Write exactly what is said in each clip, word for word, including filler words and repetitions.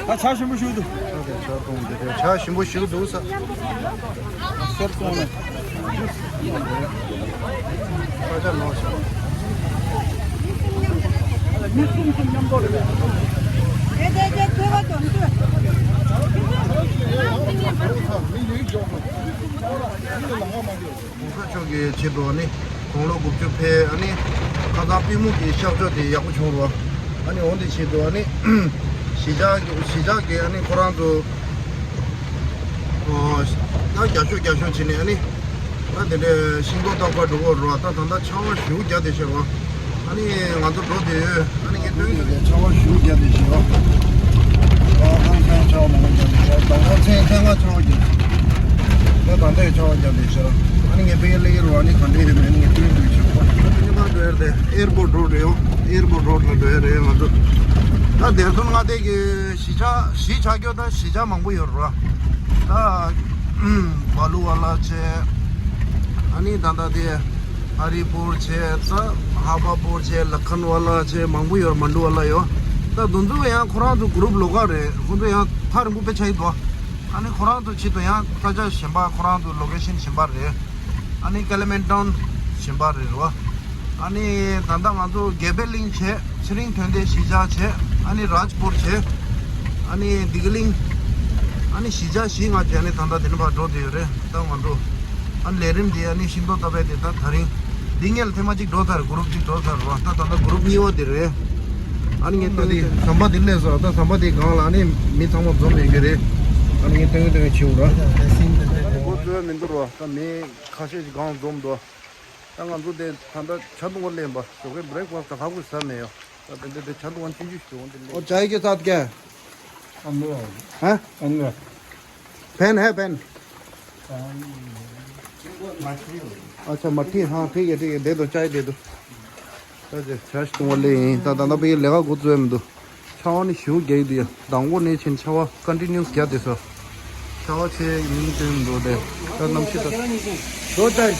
ད་ཆར་ཞིམ་པོ་ཞིག་འདུག་ཆར་གཏོང་རྒྱུ་དེ་ཆར་ཞིམ་པོ་ཞིག་འདུག་ས། གསེར་གཏོང་ནས། ཁ་ཆར་ནོར་ཤག་གོང་ས་མཆོག་གི་ཆེད་དུ་ཨ་ནི་དགུང་ལོ་དགུ་བཅུ་ཕེབས། ཨ་ནི་ཁ་སང་པུས་མོ་གི་གཤག་བཅོས་དེ་ཡག་པོ་བྱུང་རོགས། ཨ་ནི་འོན་ཏེ་ཆེད་དུ་ཨ་ནི་གཞིས་ཆགས་གཞིས་ཆགས་ཀྱི་ཨ་ནི་ཁོ་རང་ཚོ་ཨ་ད་རྒྱབ་སྐྱོར་རྒྱབ་སྐྱོར་བྱས་ནས་ཨ་ནི་ད་དེ་འདྲའི་ཤིང་ཏོག་བཏབ་ག་འགྲོ་གི་རོགས། ད་ད་ལྟ་ཆར་པ་ཞེ་པོ་རྒྱག་བསྡད་ཤག་རོགས། ཨ་ནི་ང་ཚོ་འགྲོ་བསྡད་ཡོད། ཨ་ནི་ངས་སྟོན་གྱི་འདུག་ཆར་པ་ཞེ་པོ་རྒྱག་བསྡད་ཤག་རོགས། ཨ་ཧང་ཧང་ཆར་པ་མང་པོ་རྒྱག་བསྡད་ཤག་ཟླ་བ་ཚེས་ཐེངས་ལྔ་ཆར་པ་རྒྱག་ད་ད་ལྟ་ཡང་ཆར་པ་རྒྱག་བསྡད་ཤག་ཨ་ནི་ངས་དཔེ་སླེབས་ཀྱི་རེད། ཨ་ནི་ག་འདྲ་ཡོད་མེད་ཨ་ནི་ངས་སྟོན་དུས་ཆུ་པ་ཨ་ནི་མར་འགྲོ་ཡ་རེད། ཨེར་པོར་ཊི་རོཌ་རེད། ཨེར་པོར་ཊི་རོཌ་ལ་འགྲོ་ཡ་རེད། ང་ཚོ་ད་འདས་སོང་ང་དེ་གི་གཞིས་ཆགས་གཞིས་ཆགས་ཀྱོ་ད་གཞིས་ཆགས་མང་པོ་ཡོད་རེད། ད་བ་ལུ་ཝ་ལ་བྱས། ཨ་ནི་ད་ལྟ་དེ་ཧ་རི་པུར་བྱས། ད་ཧ་བ་པུར་བྱས། ལ་ཁན་ཝ་ལ་བྱས། མང་པོ་ཡོད། མན་ཌུ་ཝ་ལ་ཡོད། ད་དེ་ཚོ་ཡང་ཁོ་རང་ཚོ་གུ་རུབ་ལོགས་ཀ་རེད། ཁོ་ཚོ་ཡང་ཐག་རིང་པོ་དཔེ་ཆ་ཡིན་འདུག་ཨ་ནི་ཁོ་རང་ཚོ་ཆེད་དུ་ཡང་ས་ཆ་གཞན་པ། ཁོ་རང་ཚོ་ལོ་ཀེ་ཤན་གཞན་པ་རེད། ཨ་ནི་ཀ་ལི་མན་ཊོན་གཞན་པ་རེད་རོ། ཨ་ནི་ད་ལྟ་ང་ཚོ་དགེ་འཕེལ་གླིང་བྱས། ཚེ་རིང་དོན་ལྡན་གཞིས་ཆགས་བྱས། ཨ་ནི་རཱཇ་པུར་བྱས། ཨ་ནི་བདེ་སྐྱིད་གླིང་། ཨ་ནི་གཞིས་ཆགས་བཞི་ལྔ་བྱས། ཨ་ནི་ད་ལྟ་དེ་ནས་ཕར་འགྲོ་བསྡད་ཡོད་རེད། ད་ང་ཚོ་ཨ་ནི་ལས་རིམ་འདི་ཨ་ནི་ཤིང་ཏོག་བཏབ་པའི་དེ་ད་དེ་རིང་འདི་སྔོན་ལ་ཐེངས་མ་གཅིག་འགྲོ་ཚར། གུ་རུབ་གཅིག་འགྲོ་ཚར་རོ། ད་ད་ལྟ་གུ་རུབ་གཉིས་པ་དེ་རེད། ཨ་ནི་ངས་ད་དེ་ཟམ་པ་དེ་སླེབས་སོང་། ད་ཟམ་པ་དེ་སྒང་ལ་ཨ་ནི་མི་ཚང་མ་འཛོམས་ཡོད་ཀྱི་རེད། ཨ་ནི་ངས་སྟོན་གྱི་སྟོན་གྱི་བྱེད་འུ་ར། འགོ་བཙུགས་མི་འདུག་རོ། ད་མི་ཁ་ཤས་ཤིག་སྒང་འཛོམས་འདུག་ད་ང་ཚོ་དེ་ད་ལྟ་ཇ་འཐུང་བ་སླེབས་པ། ཞོགས་ཀས་བྷི་རེག་ཕ་སི་ཊི་ཧ་གོ་ཟ་མེད་ཡོད། ད་དེ་འདྲ་དེ་ཇ་འཐུང་བ་ཆུང་ཆུང་ཞིག་འོང་དེ་སླེབས། वो चाय के साथ क्या है? अंदर आओ। हैं? अंदर। पेन है, पेन? पेन मट्ठी हो। अच्छा, मट्ठी। हाँ, ठीक है, ठीक है, दे दो, चाय दे दो। ད་དེ་ཇ་ཞིག་འཐུང་བ་སླེབས་ཡིན། ད་ད་ལྟ་བི་ལས་ཀ་འགོ་བཙུགས་ཡ་མི་འདུག་ཆར་པ་ནི་ཞེ་པོ་རྒྱག་གི་འདུག་ཡ། མདང་དགོང་ནས་ཕྱིན་ཆར་པ་ཀོན་ཊི་ནིའུ་སི་རྒྱག་བསྡད་སོང་། ཆར་པ་ཆེ་ཡིན་དོན་མི་འདུག་དེ་ད་གནམ་གཤིས་ད། ཇོ་ཅཱའི།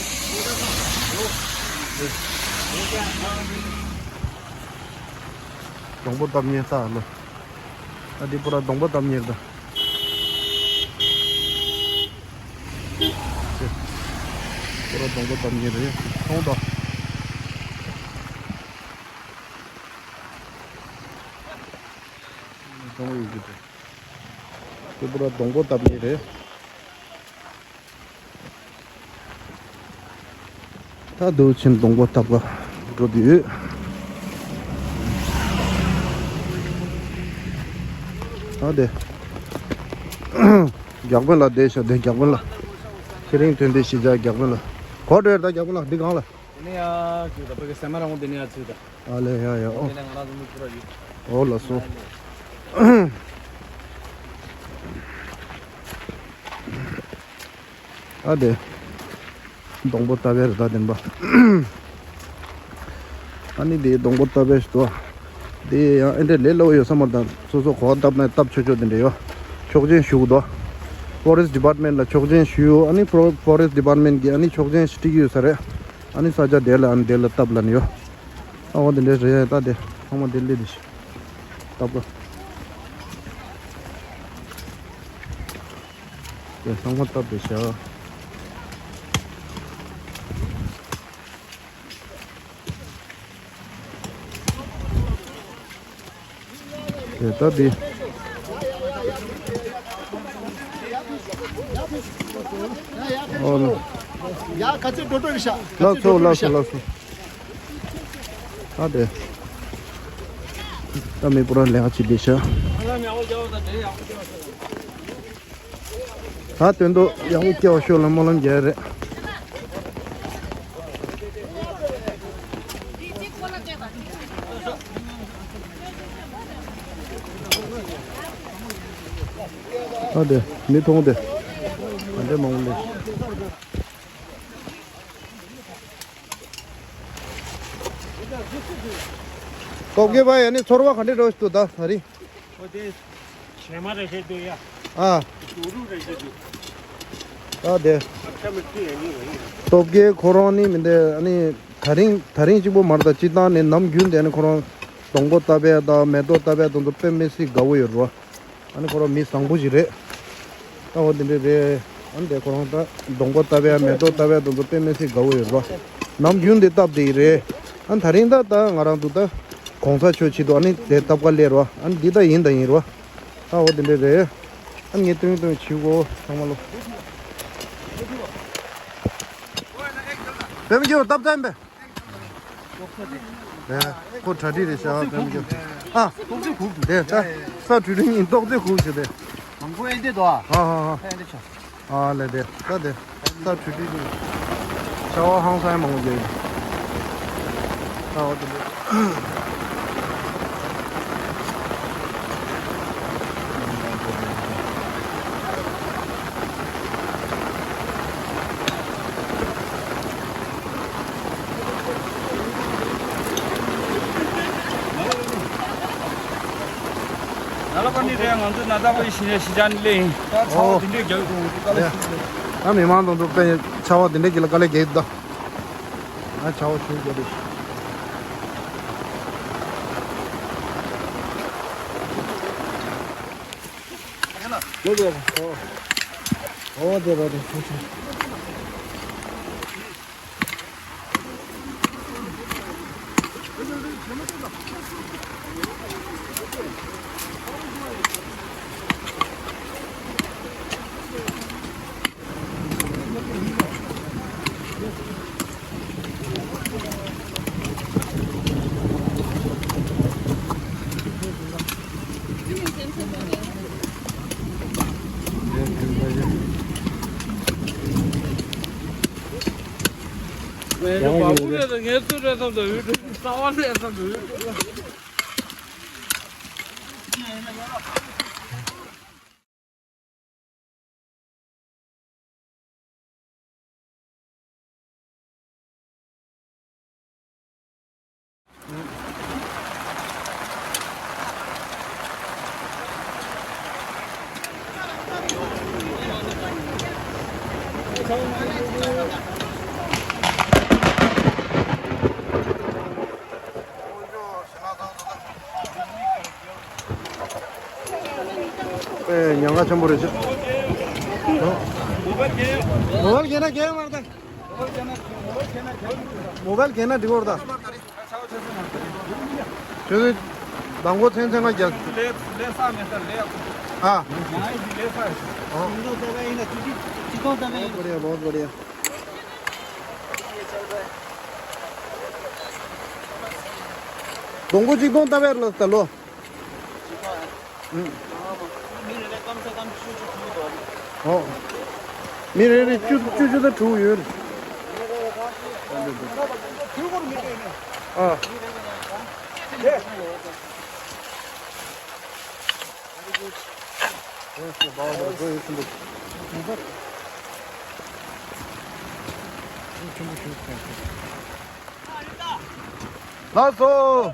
སྡོང་པོ་བཏབ་མཁན་ས་ལོ། ད་འདི་པུ་ར་སྡོང་པོ་བཏབ་མཁན་རེད་ད། ཁོ་ར་སྡོང་པོ་བཏབ་མཁན་རེད། མཐོང་དང་། མཐོང་ཡོད་ཀྱི་རེད། དེ་པུ་ར་སྡོང་པོ་བཏབ་མཁན་རེད། ད་དུ་ཕྱིན་སྡོང་པོ་བཏབ་ག་འགྲོ་དུས། ད་དེ། རྒྱག་དཔོན་ལགས་བསྡད་ཤག་དེ་རྒྱག་དཔོན་ལགས། ཚེ་རིང་དོན་ལྡན་གཞིས་ཆགས་རྒྱག་དཔོན་ལགས། ག་པར་འགྲོ་ཡོད་ད་རྒྱག་དཔོན་ལགས། འདི་སྒང་ལ། དེ་ནས་ཡར་ཚུད་ད། བོད་ཀྱི་སེ་མ་ར་འོང་། དེ་ནས་ཡར་ཚུད་ད། ཨ་ལེ་ཡ་ཡ། ཨོ། དེ་ནས་ང་རང་ཚོ་མི་ཁུ་ར་ཡོད། ཨོ་ལགས་སོ། ཨ་ལེ། ཨ་དེ། སྡོང་པོ་བཏབ་པའི་རེད་ད་བདེན་པ། ཨ་ནི་དེ་སྡོང་པོ་བཏབ་པའི་ཞིག་ཏུ། དེ་ཡང་ཨེ་འདྲ་ལས་སླ་པོ་ཡོད་ས་མ་རེད་ད། སོ་སོ་གོ་བ་བཏབ་ན་བཏབ་ཆོག་ཆོག་དེ་འདྲ་ཡོད། ཆོག་མཆན་ཞུ་དགོས་འདུག་ཕོ་རེ་སི་ཊི་ཌི་པཱར་ཊི་མེན་ཊི་ལ་ཆོག་མཆན་ཞུ། ཨ་ནི་ཕོ་རེ་སི་ཊི་ཌི་པཱར་ཊི་མེན་ཊི་གིས་ཨ་ནི་ཆོག་མཆན་ཞིག་སྤྲད་ཀྱི་ཡོད་ས་རེད། ཨ་ནི་ས་ཆ་དེ་ལ་ཨ་ནི་དེ་ལ་བཏབ་ལབ་ནི་ཡོད། ཨ་འོ་དེ་འདྲ་རེད་ད། དེ་ཚང་མ་དེ་སླེབས་དེ་ཞིག་བཏབ་ག་དེ་ཚང་མ་བཏབ་དེ་བཞག་དེ་ལྟ་དེ། ཨོ་ལ། ཡ་ག་ཚོད་འགྲོ་འགྲོ་རེད་ཤག་ལགས་སོ་ལགས་སོ་ལགས་སོ། ཨ་དེ། ད་མི་པུ་ར་ལས་ཀ་བྱེད་དེ་ཤག་ད་དོན་དུ་ཡག་པོ་སྐྱེ་བ་ཤོག་ལ་སྨོན་ལམ་རྒྱག་རེད། ཨ་དེ་མི་མཐོང་དེ། ག་འདྲ་མང་པོ་ལས། སྟོབས་རྒྱས་པ་ཡ་ནི་ཚོར་བ་ག་འདྲ་འདྲ་ཞིག་འདུག་ད་ད་རིང་། ཨོ་དེ། བྱེ་མ་རེ་ཞིག་འདུག་ཡ། ཨ། དུག་རུ་རེ་ཞིག་འདུག་ད་དེ། ཨ་ཁ་མི་ཁྲི་ཡ་ནི་རེད། སྟོབས་རྒྱས་ཁོ་རང་ནི་མི་འདི་ཨ་ནི་ད་རིང་ད་རིང་གཅིག་པོ་མ་རེད་ད། སྤྱིར་བཏང་ནི་ནམ་རྒྱུན་དེ་ནི་ཁོ་རང་སྡོང་པོ་བཏབ་པ་དང་མེ་ཏོག་བཏབ་པ་དེ་ཚོ་དཔེ་མི་སྲིད་དགའ་བོ་ཡོད་རེད་བ། ཨ་ནི་ཁོ་རང་མི་བཟང་པོ་ཞིག་རེད། ད་འོ་དེ་འདྲས་རེད། ཨ་ནི་དེ་ཁོ་རང་ད་སྡོང་པོ་བཏབ་ཡ་མེ་ཏོག་བཏབ་ཡ་དེ་ཚོ་དཔེ་མི་སྲིད་དགའ་བོ་ཡོད་རེད་པ། ནམ་རྒྱུན་དེ་བཏབ་བསྡད་ཡི་རེད། ཨ་ནི་དེ་རིང་ད་ད་ང་རང་ཚོ་ད་གོང་ས་མཆོག་ཆེད་དུ་ཨ་ནི་དེ་བཏབ་ག་སླེབས་རེད་པ། ཨ་ནི་འདི་ད་ཡིན་ད་ཡིན་རེད་པ། ད་འོ་དེ་འདྲས་རེད། ཨ་ནི་ངས་སྟོན་སྟོན་བྱེད་དགོས་ཚང་མ་ལོ། བེམ་རྒྱུ་སྟབས་བདེ་པས། ཨེ། ཁོ་གྲ་སྒྲིག་རེད་ཤག་བེམ་རྒྱུ། ཨ། ཏོག་ཙེ་ཁུག་དེ་ད་ས་བྲུ་རིང་ཡིན་ཏོག་ཙེ་ཁུག་ཞེས་ཏེ། མང་པོ་ཨེ་འདི་དོ། ཨ་ཧ་ཧ། ཨེ་འདི་ཆ། ཨ་ལེ་དེ་ད་དེ་ས་བྲུ་རིང་ཡིན། ཤ་བ་ཧང་སང་མང་པོ་རྒྱག་ཡིན། ད་འོ་དེ་འདྲ། ན་ལ་པ་ནི་རེད། ང་ཚོ་ན་ད་པ་ཡི་ཞིང་ལས་ཞིང་ཆ་ནི་ལེ་ཡིན། ད་ཚ་བ་འོ། དེ་འདྲས་རྒྱག་ཡོང་དུས་དཀའ་ལས་ཞིག་རེད། ད་མི་མང་དང་དུ་དཔེ་ཚ་བ་དེ་འདྲས་ཀྱི་ལ་དཀའ་ལས་རྒྱག་ཡོད་ད། ང་ཆ་བ་ཆུང་རྒྱག་དུས། ཡོད་ཡོད། ཨོ། ཨོ་དེ་ར་རེད་ཆུང་ཆུང་། ངས་ཚོ་རེད་བསམ་དུ་ཡོད། རྩ་བ་རེད་བསམ་དུ་ཡོད། ཨེ། ཉེན་ཁ་ཆེན་པོ་རེད་ཤག་མོ་བལ་གྱོན་ན་གྱོན་མ་རེད་ད། མོ་བལ་གྱོན་ན་འགྲིག་གོ་རེད་ད། ཁྱོད་ཚོས་མདང་དགོང་མཚན་མཚན་ཁ་རྒྱག་ཨ། ཨོ། बहुत बढ़िया, बहुत बढ़िया། སྡོང་པོ་གཅིག་སྟོང་ལྟ་བས་ལ་ད་ལོ། ཨོ། མི་རེ་རེ་བཅུ་བཅུ་བཅུ་དང་དྲུག་ཡོད། ཨ། ལགས་སོ།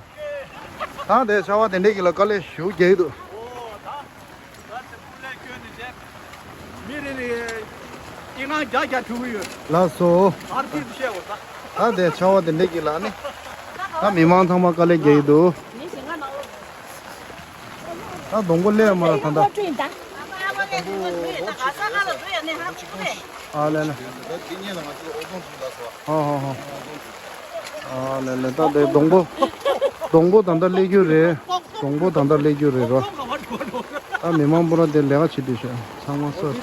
ད་དེ་ཆར་པ་དེ་འདྲས་ཀྱི་ལ་དཀའ་ལས་ཞེ་པོ་རྒྱག་གི་འདུག་ལགས་སོ། ད་དེ་ཆར་པ་དེ་འདྲས་ཀྱི་ལ་ནི། ད་མི་མང་ཚང་མ་དཀའ་ལས་རྒྱག་གི་འདུག་ད་སྡོང་པོ་སླེབས་མ་ར་ད་ད། ཨ་ལེ་ལེ། ཧོ་ཧོ་ཧོ། ཨ་ལེ་ལེ། ད་དེ་སྡོང་པོ། སྡོང་པོ་ད་ལྟ་སླེབས་རྒྱུ་རེད། སྡོང་པོ་ད་ལྟ་སླེབས་རྒྱུ་རེད་རོ། ད་མི་མང་པོ་ར་དེ་ལས་ཀ་བྱེད་དུས་ཤག་ཚང་མ་ས་ཁུལ་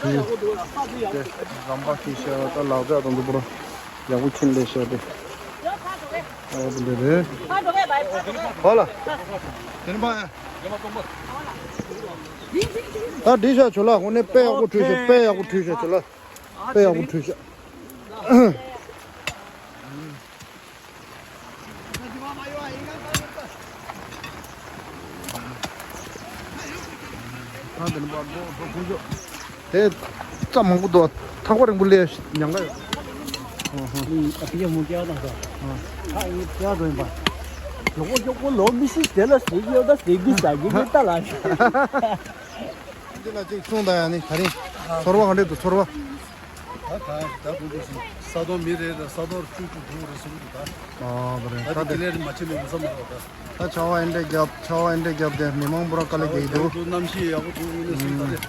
དེ་རམ་པ་ཤི་ཤག་ད་ལག་ཆ་དང་དུ་པོ་ར་ཡག་པོ་ཁྱེར་སླེབས་ཤག་དེ། ཨོ་དེ་འདྲ་རེད། ཧོ་ལ། དེ་ནི་པ། ད་འགྲིག་ཤག་ཇོ་ལགས། དངོས་གནས་དཔེ་ཡག་པོ་བྲིས་ཤག་དཔེ་ཡག་པོ་བྲིས་ཤག་ཇོ་ལགས། དཔེ་ཡག་པོ་བྲིས་ཤག་དེ་རྩྭ་མང་པོ་འདུག་ཐག་པ་རིང་པོ་སླེབས་ཉེན་ཁ་ཡོད། ཨ་ཕྱི་མུ་ཀྱ་དང་ས། ཨ་ཡིན་ཀྱ་རོ་ཡིན་པ། ཇོ་ཀོ་ཇོ་ཀོ་ལོ་མི་སི་དེ་ལ་ཟེར་གྱི་ཡོད་ད་ཟེར་གྱི་ཟ་གྱི་མི་ལྟ་ལ། འདི་ལ་ཅིག་གསུངས་ད་ཡ་ནི་ད་རིང་ཚོར་བ་ག་འདྲས་འདུག་ཚོར་བ། ད་ག་ད་དགོས་དགོས་སུ་ས་དོང་མི་རེ་རེ་ས་དོང་བཅུ་དྲུག་དགུ་རེ་གསུམ་དུ་ད། ཨ་བ་རེ་ད་ད་དེ་དེ་ལས་མ་ཕྱིན་ནས་ཡོང་ས་མ་རེད་ད། ད་ཆར་པ་ཨེ་འདྲས་བརྒྱབ། ཆར་པ་ཨེ་འདྲས་བརྒྱབ་དེ་མི་མང་པོ་ར་དཀའ་ལས་རྒྱག་གི་འདུག་ད་གནམ་གཤིས་ཡག་པོ་འདུག་དངོས་གནས་སུ་ད་རེད།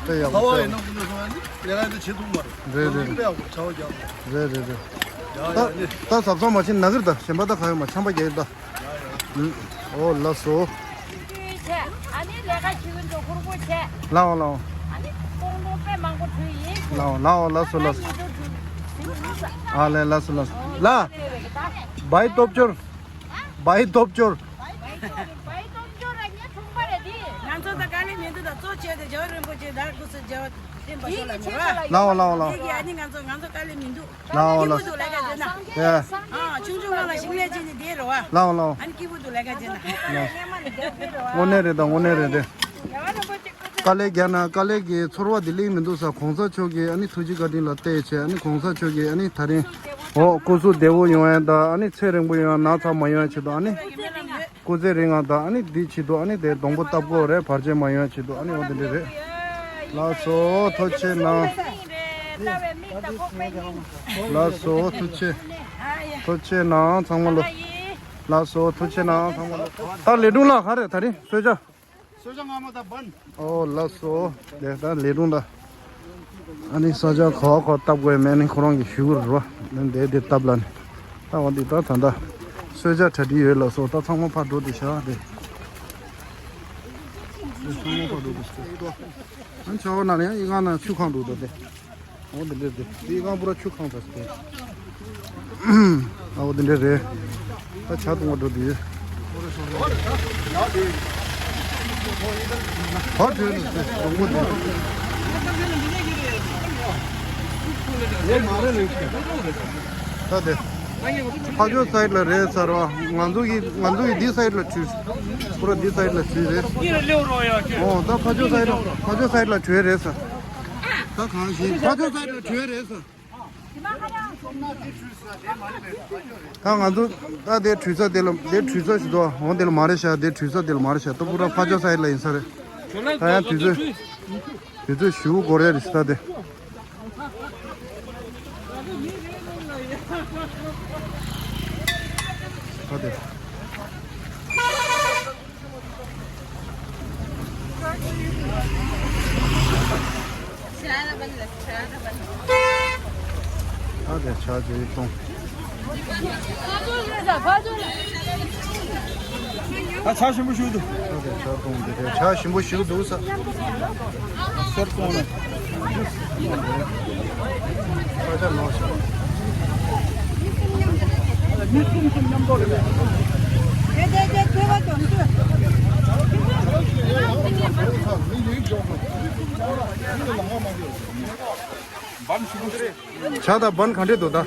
དཔེ་ཡག་པོ་ཚ་བ་ཡིན་ན་དངོས་གནས་སུ་ཨ་ནི་ལས་ཀ་འདི་བྱེད་ཐུབ་མ་རེད། རེད་རེད་དཔེ་ཡག་པོ་ཆར་པ་བརྒྱབ། རེད་རེད་རེད། ཡ་ད་ཡ་ནི། ད་གཟབ་གཟབ་མ་བྱེད་ན་གི་རེད་ད། གཞན་པ་ད་ག་ཡོད་མ་ཆམ་པ་རྒྱག་ཡོད་ད། ཨོ་ལགས་སོ། ཆུ་ཆུ་ཆེ། ཨ་ནི་ལས་ཀ་བྱེད་ཀྱི་འདུག་ཧུར་པོ་བྱས། ལའོ་ལའོ། ཨ་ནི་ཀོང་ཀོང་དཔེ་མང་པོ་བྲུས་ཡིན། ལའོ་ལའོ་ལགས་སོ་ལགས་སོ། ཨ་ལས་ལགས་སོ་ལགས་སོ་ལ། བའི་སྟོབས་འབྱོར། བའི་སྟོབས་འབྱོར། བའི་སྟོབས་འབྱོར་ར་ངའི་གྲོང་པ་རེད་དེ། ང་ཚོ་ད་དཀའ་ལས་མི་འདུག་ད་གཙོ་བྱས་ཏེ་རྒྱལ་བ་རིན་པོ་ཆེ་དར་སྐུ་ཚེ་རྒྱལ་བ་བརྟན་པ་ཤོག་ལ་མི་རོ། ལའོ་ལའོ་ལའོ། དེ་གི་ཨ་ནི་ང་ཚོ་ང་ཚོ་དཀའ་ལས་མི་འདུག་ལའོ་ལའོ། སྐྱིད་པོ་འདུག་ལས་ཀ་བྱེད་ན། ཡ། ཨ་ཆུང་ཆུང་སྒང་ལ་ཞིང་ལས་བྱེད་ནི་དེ་རེད་བ། ལའོ་ལའོ། ཨ་ནི་སྐྱིད་པོ་འདུག་ལས་ཀ་བྱེད་ན། དངོས་གནས་རེད་ད་དངོས་གནས་རེད་དེ། དཀའ་ལས་རྒྱག་ན་དཀའ་ལས་ཀྱི་ཚོར་བ་དེ་ལེགས་མི་འདུག་ས། གོང་ས་མཆོག་གིས་ཨ་ནི་ཐུགས་རྗེ་བཀའ་དྲིན་ལ་བལྟས་བྱས་ཨ་ནི་གོང་ས་མཆོག་གིས་ཨ་ནི་ད་རིང་འོ་སྐུ་གཟུགས་བདེ་བོ་ཡོང་ཡ་ད་ཨ་ནི་ཚེ་རིང་པོ་ཡོང་ཡ་ན་ཚ་མ་ཡོང་ཡ་ཆེད་དུ་ཨ་ནི། སྐུ་ཚེ་རིང་ང་དང་ཨ་ནི་འདི་བྱེད་དུ་ཨ་ནི་དེ་སྡོང་པོ་བཏབ་དགོས་རེད། བར་ཆད་མ་ཡོང་བ་ཆེད་དུ་ཨ་ནི་འོ་དེ་འདྲ་རེད། ལགས་སོ་ཐུགས་རྗེ་གནང་། ལགས་སོ་ཐུགས་རྗེ། ཐུགས་རྗེ་གནང་ཚང་མ་ལོ། ལགས་སོ་ཐུགས་རྗེ་གནང་ཚང་མ་ལོ། ད་ལས་སྒྲུང་ལ་ག་རེ་ད་རིང་གསོལ་ཇ། གསོལ་ཇ་མངར་མོ་དང་བན། ཨོ་ལགས་སོ། དེ་ད་ལས་སྒྲུང་ལ། ཨ་ནི་ས་ཆ་ག་བ་ག་བ་བཏབ་དགོས་མེད་ནི་ཁོ་རང་གི་ཞུ་གི་རེད་བ། ཨ་ནི་དེ་དེ་བཏབ་ལ་ནི། ད་འོ་འདི་ད་ད་ད། གསོལ་ཇ་གྲ་སྒྲིག་ཡོད་ལགས་སོ། ད་ཚང་མ་ཕར་འགྲོ་དེ་བཞག་དེ། དེ་ཚང་མ་ཕར་འགྲོ་དེ་བཞག་ཨ་ནི་ཆ་བ་ན་ཡང་ཨི་ཁང་ན་ཆུ་ཁང་འགྲོ་ད་དེ། འོ་འདི་འདྲ་དེ་དེ་ཨི་ཁང་པུ་ར་ཆུ་ཁང་ད་དེ། ཨ་འོ་འདི་འདྲ་རེད། ད་ཇ་བཏུང་བ་འགྲོ་དུས། ཕར་བྲོས་ནས་སྡོང་པོ་འདི། ད་དེ། ཕ་ཇོ་སའིཌ་ལ་རེད་ཟེར་བ། ང་ཚོ་གི་ང་ཚོ་གི་འདི་སའིཌ་ལ་བྲོས། པུ་ར་འདི་སའིཌ་ལ་བྲོས་རེད། ཨོ་ད་ཕ་ཇོ་སའིཌ་ལ་ཕ་ཇོ་སའིཌ་ལ་བྲོས་རེད་ཟེར། ད་གང་ཞིག་ཕ་ཇོ་སའིཌ་ལ་བྲོས་རེད་ཟེར། ད་ང་ཚོ་ད་དེ་བྲུས་ས་དེ་ལ་དེ་བྲུས་ས་ཞིག་འདུག་འོ་དེ་ལ་མ་རེད་ཤག་དེ་བྲུས་ས་དེ་ལ་མ་རེད་ཤག་ད་པུ་ར་ཕ་ཇོ་སའིཌ་ལ་ཡིན་ས་རེད། ད་ཡང་དུས་ཚོད་དུས་ཚོད་ཞུ་དགོས་རེད་རེད་ད་དེ། ད་དེ། ད་དེ་ཆ་ཅེ་གཏོང་། ད་ཆ་ཞིམ་པོ་ཞིག་འདུག་ད་དེ་ཆ་གཏོང་དེ་དེ་ཆ་ཞིམ་པོ་ཞིག་འདུག་ས། སེར་གཏོང་ནས། ས་ཆ་ནོར་ཞིག་བམ་ཞིག་ཆ་དང་བན་ག་འདྲས་འདུག་ད།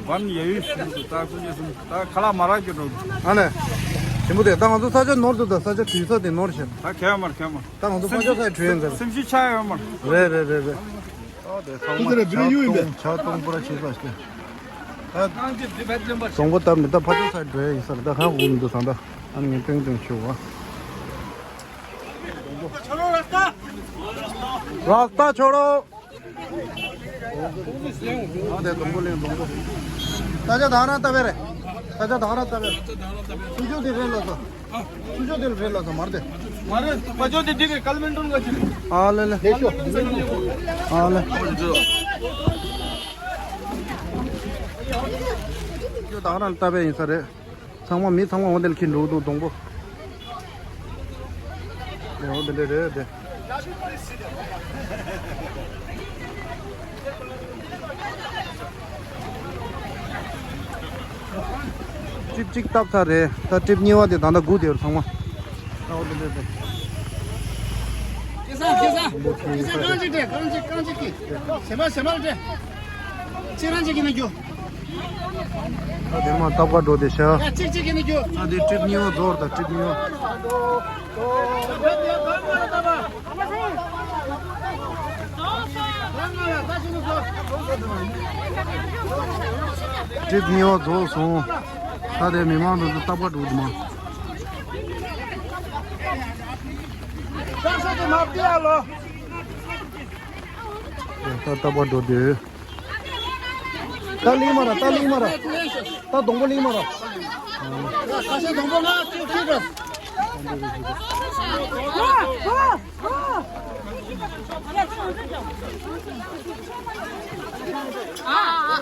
བན་ཡ་ཡུལ་ཞིག་འདུག་ད་ཀུན་ཉེ་གསུམ་ད་ཁ་ལག་མ་རག་གི་འགྲོ། ཨ་ལས། ཞིམ་པོ་དེ་ད་ང་ཚོ་ས་ཆ་ནོར་འདུག་ད་ས་ཆ་དུས་ས་དེ་ནོར་ཞིག་ད་གས་མར་གས་མར། ད་ང་ཚོ་ཕ་ཇོ་སའིཌ་བྲོས་ཡིན་ཟེར། སེམས་ཤུགས་ཆག་ཡོད་མར། རེད་རེད་རེད་རེད། ཨོ་དེ་ཚང་མ་ཆ་གཏོང་ཆ་གཏོང་པོ་ར་བྱེད་པ་ཞིག་ད་སྡོང་པོ་བཏབ་ནས་ད་ཕ་ཇོ་སའིཌ་བྲོས་ཡིན་ས་རེད། ད་གང་འོང་མི་འདུག་ཟང་ད་ཨ་ནི་ངས་སྟོན་སྟོན་ཞུ་བ། ར་སྟ་ཆོ་རོ། ཨ་དེ་སྡོང་པོ་ལེན་སྡོང་པོ། ས་ཆ་དང་རང་ལྟ་བས་རེད། ས་ཆ་དང་རང་ལྟ་བས་རེད། ཆུ་ཆུ་དེ་རེད་ལ་ས། ཆུ་ཆུ་དེ་རེད་ལ་ས་མར་དེ། མ་རེད་པ་ཇོ་དེ་དེ་གི་ཀལ་མིན་ཏོན་ག་ཅི། ཨ་ལེ་ལེ། ཨ་ལེ། ཆུ་དང་རང་ལྟ་བས་ཡིན་ས་རེད། ཚང་མ་མི་ཚང་མ་འོ་དེ་ལ་ཁྱེར་འགྲོ་གི་འདུག་སྡོང་པོ། འོ་དེ་འདྲ་རེད་དེ། ཊིབ་གཅིག་བཏབ་ཚར་རེད། ད་ཊིབ་གཉིས་པ་དེ་ད་ལྟ་སྒུག་བསྡད་ཡོད་ཚང་མ། འོ་དེ་འདྲ་རེད་དེ། སྐྱེ་ས་སྐྱེ་ས་སྐྱེ་ས་རྐང་གཅིག་སྤྲད། རྐང་གཅིག་རྐང་གཅིག་གི་ཟེ་མ་ཟེ་མ་སྤྲད། གཅིག་རང་གཅིག་གི་ནས་རྒྱུ། ད་དེ་མ་ཐབ་ཀ་འགྲོ་དེ་ཤ། ཡ་གཅིག་གཅིག་གི་ནས་རྒྱུ། ད་དེ་ཊིབ་གཉིས་པ་རྫོགས་ད་ཊིབ་གཉིས་པ། ཊིབ་གཉིས་པ་རྫོགས་སོང་། ད་དེ་མི་མང་ཚོ་ཐབ་ཀ་འགྲོ་དེ་མ། ད་ས་དེ་མ་བལྟས་ཨ་ལོ། ད་ལྟ་བར་འགྲོ་དུས། ད་ལིང་མ་ར། ད་ལིང་མ་ར། ད་སྡོང་པོ་ལིང་མ་ར། ཁ་ཤས་སྡོང་པོ་ང་ཅིག་ཅིག་ར།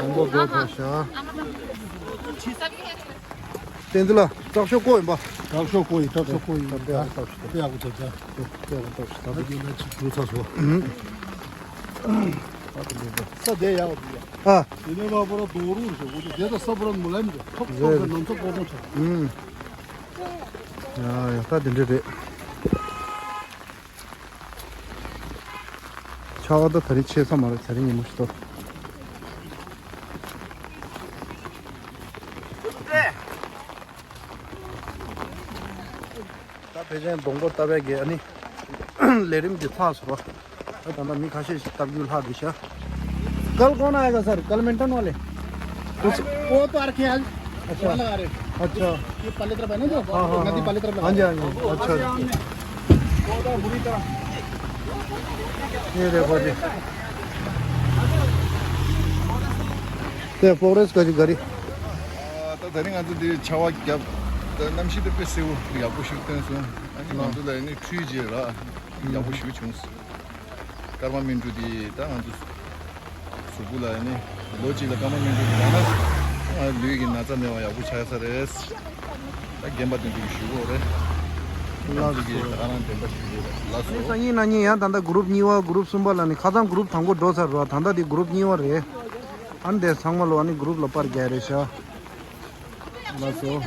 སྡོང་པོ་སྒོ་ཕར་བཞག་བསྟན་འཛིན་ལགས། དྲག་ཤོས་བསྐོ་ཡིན་པ། དྲག་ཤོས་བསྐོ་ཡིན། དྲག་ཤོས་བསྐོ་ཡིན། དཔེ་ཡག་པོ་བཏབ་ཤག་དཔེ་ཡག་པོ་བཏབ་ཤག་དཔེ་ཡག་པོ་བཏབ་ཤག་ད་དེ་ལ་ཅིག་བུ་ཚ་སོ། ས་དེ་ཡག་པོ་ཡ། ཨ། དེ་ནས་ལ་པོ་ར་རྡོ་རུ་རེད་ཤག་འོ་དེ་དེ་ད་ས་པོ་ར་མུ་ལམ་རེད། ཐོག་ཐོག་ཟེར་ནམ་ས་པོ་པོ་ཆགས། ཨུམ། ཡ་ཡ། ད་དེ་འདྲ་རེད། ཆར་པ་ད་ད་རེས་ཆད་ས་མ་རེད། ད་རེས་ཉིན་མོ་ཞིག་ཏོ། ད་ཕལ་ཆེར་སྡོང་པོ་བཏབ་པའི་གི་ཨ་ནི་ལས་རིམ་འདི་ཚར་སོང་ར། ད་ད་ལྟ་མི་ཁ་ཤས་ཤིག་བཏབ་རྒྱུ་ལྷག་འདུག་ཤག कल कौन आएगा सर? कल मेंटेन वाले? वो तो आ रखे हैं आज। अच्छा। वाला आ रहे हैं। अच्छा। ये पल्ले तरफ है ना जो? हाँ, हाँ, नदी हाँ। पल्ले तरफ लगा हाँ जी, हाँ जी। अच्छा, अच्छा। ये देखो जी। ये प्रोग्रेस का जी गाड़ी। ད་ད་རིང་ང་ཚོ་འདི་ཆར་པ་བརྒྱབ། ད་གནམ་གཤིས་དེ་དཔེ་སེར་པོ་ཡག་པོ་ཞིག་ཐོན་སོང་། ཨ་ནི་ང་ཚོ་ལ་ཨ་ནི་འཕྲུལ་རྗེས་ར་ཡག་པོ་ཞིག་བྱུང་སོང་། ཀརྨ་སྨིན་དྲུག་འདི་ད་ང་ཚོ་གཟུགས་པོ་ལ་ཨ་ནི་ལོ་གཅིག་ལ་ཀརྨ་སྨིན་དྲུག་འདི་ལངས་ན་ལུས་ཀྱི་ན་ཚ་མེད་པ་ཡག་པོ་ཆགས་ས་རེད། ད་རྒན་པ་དེ་ཚོ་གིས་ཞུ་གི་ཡོད་རེད། ང་ཚོ་གིས་ད་ག་རང་བདེན་པ་ཞུ་གི་ཡོད་རེད། ལགས་སོ། སང་ཉིན་གནངས་ཉིན་ཡང་ད་ལྟ་གུ་རུབ་གཉིས་པ་གུ་རུབ་གསུམ་པ་ལ་ནི་ཁ་སང་གུ་རུབ་དང་པོ་འགྲོ་ཚར་རོ། ད་ལྟ་དེ་གུ་རུབ་གཉིས་པ་རེད། ཨ་ནི་དེ་ཚང་མ་ལོ་ཨ་ནི་གུ་རུབ་ལ་པར་རྒྱག་རེད་ཤག་ལགས་སོ།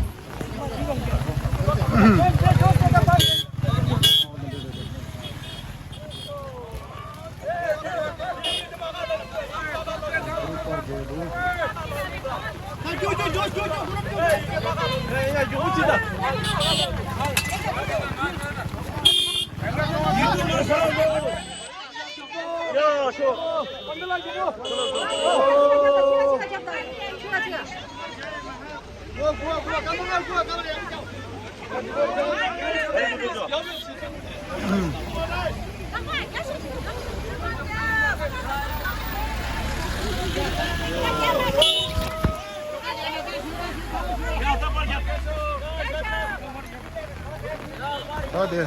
ད་དེ་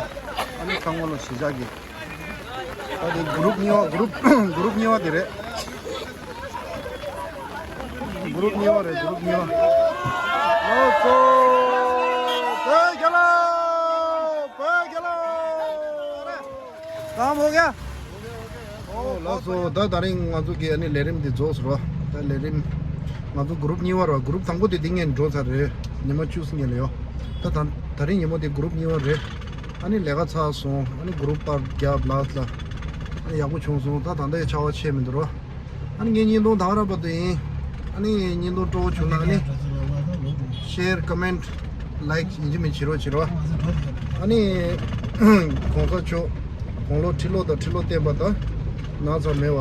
ཨ་ནི་ཚང་མ་ལ་གཞིས་ཆགས་ཀྱི། ད་དེ་གུ་རུབ་གཉིས་པ། གུ་རུབ་གུ་རུབ་གཉིས་པ་དེ་རེད། གུ་རུབ་གཉིས་པ་རེད། གུ་རུབ་གཉིས་པ། ལགས་སོ། བོད་རྒྱལ་ལོ། བོད་རྒྱལ་ལོ། ཁམ་ཧོ་ག་ཨོ་ལགས་སོ། ད་ད་རིང་ང་ཚོ་གི་ཨ་ནི་ལས་རིམ་འདི་རྫོགས་སོང་ར། ད་ལས་རིམ་ང་ཚོ་གུ་རུབ་གཉིས་པ་ར། གུ་རུབ་དང་པོ་དེ་འདི་ངས་འགྲོ་ཚར་རེད། ཉི་མ་བཅུ་ཙམ་ལ་ཡོད། ད་ད་ད་རིང་ཉིན་མོ་དེ་གུ་རུབ་གཉིས་པ་རེད། ཨ་ནི་ལས་ཀ་ཚར་སོང་། ཨ་ནི་གུ་རུབ་པར་རྒྱབ་ལགས་ལ། ཨ་ནི་ཡག་པོ་བྱུང་སོང་། ད་ད་ལྟའི་ཆར་པ་ཆད་མི་འདུག་ར། ཨ་ནི་ངའི་བརྙན་ཐུང་དང་རག་པ་དེ་ཡིན། ཨ་ནི་བརྙན་ཐུང་སྤྲོ་བོ་བྱུང་ན་ཨ་ནི་ཤེར་ཀོ་མེན་ཊི་ལའིཀ་ཡིན་གཅིག་མིན་གཅིག་བྱེད་རོགས་བྱེད་རོགས། ཨ་ནི་གོང་ས་མཆོག་དགུང་ལོ་ཁྲི་ལོ་དང་ཁྲི་ལོ་བརྟན་པ་དང་ན་ཚ་མེད་པ་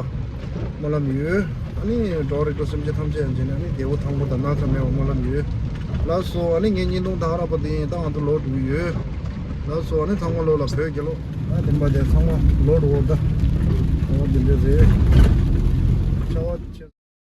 སྨོན་ལམ་ཡོད། ཨ་ནི་འགྲོ་བ་རིགས་དྲུག་སེམས་ཅན་ཐམས་ཅད་ཡང་ཅི་ནས་ཨ་ནི་བདེ་པོ་ཐང་པོ་དང་ན་ཚ་མེད་པ་སྨོན་ལམ་ཡོད། ལགས་སོ། ཨ་ནི་ངའི་བརྙན་ཐུང་དང་རག་པ་དེ་ཡིན། ད་ང་ཚོ་ལོག་འགྲོ་གི་ཡོད། ལགས་སོ། ཨ་ནི་ཚང་མ་ལོག་ལ་བོད་རྒྱལ་ལོ། ཨ་དེ་མ་དེ་ཚང་མ་ལོག་འགྲོ་འོ་ད། འོ་དེ་འདྲ་རེད། ཆར་པ་ཆེ།